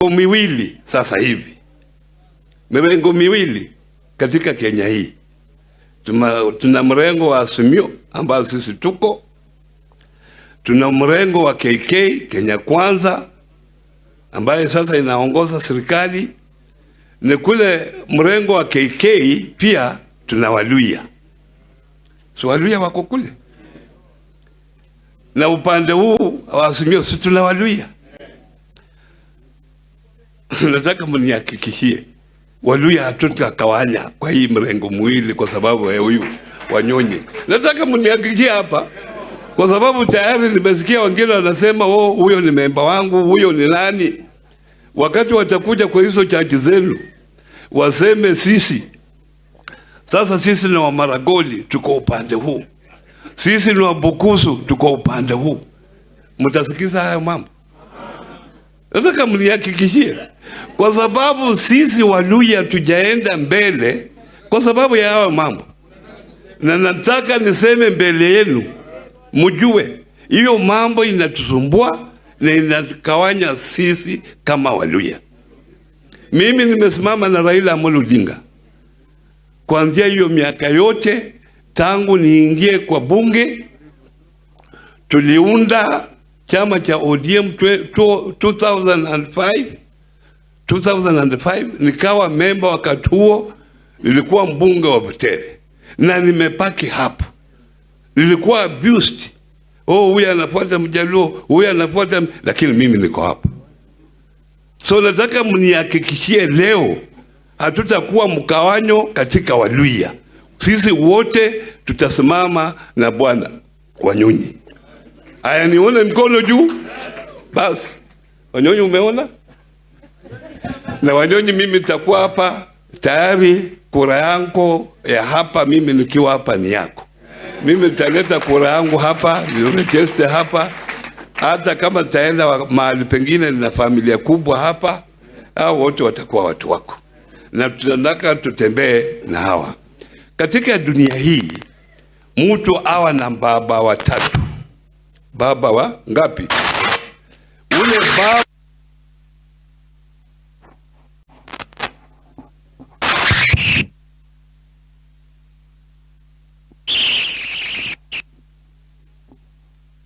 Miwili sasa hivi, mirengo miwili katika Kenya hii. Tuna mrengo wa Azimio ambao sisi tuko, tuna mrengo wa KK, Kenya Kwanza, ambaye sasa inaongoza serikali. Ni kule mrengo wa KK pia tuna Waluya, so Waluya wako kule, na upande huu wa Azimio si tuna Waluya. Nataka mnihakikishie Waluya hatutakawanya kwa hii mrengo mwili kwa sababu ya huyu Wanyonyi. Nataka mnihakikishie hapa, kwa sababu tayari nimesikia wengine wanasema, "Oh, huyo ni memba wangu, huyo ni nani." Wakati watakuja kwa hizo church zenu waseme, "Sisi sasa, sisi ni Wamaragoli, tuko upande huu, sisi ni Wabukusu, tuko upande huu," mtasikiza hayo mambo? Nataka mnihakikishie, kwa sababu sisi Waluya tujaenda mbele kwa sababu ya hayo mambo, na nataka niseme mbele yenu mjue hiyo mambo inatusumbua na inakawanya sisi kama Waluya. Mimi nimesimama na Raila Amolo Odinga kuanzia hiyo miaka yote tangu niingie kwa bunge. Tuliunda chama cha ODM 2005, 2005 nikawa memba. Wakati huo nilikuwa mbunge wa Butere na nimebaki hapo. Nilikuwa abused. Oh, huyu anafuata Mjaluo, huyu anafuata, lakini mimi niko hapo. So nataka mnihakikishie leo hatutakuwa mkawanyo katika Waluya. Sisi wote tutasimama na Bwana Wanyonyi. Aya, nione mkono juu. Basi Wanyonyi, umeona? Na Wanyonyi, mimi nitakuwa hapa tayari. Kura yangu ya hapa, mimi nikiwa hapa ni yako. Mimi nitaleta kura yangu hapa, niregister hapa, hata kama nitaenda mahali pengine, nina familia kubwa hapa, hao wote watakuwa watu wako, na tunataka tutembee na hawa. Katika dunia hii mtu awa na baba watatu. Baba wa ngapi? Ule baba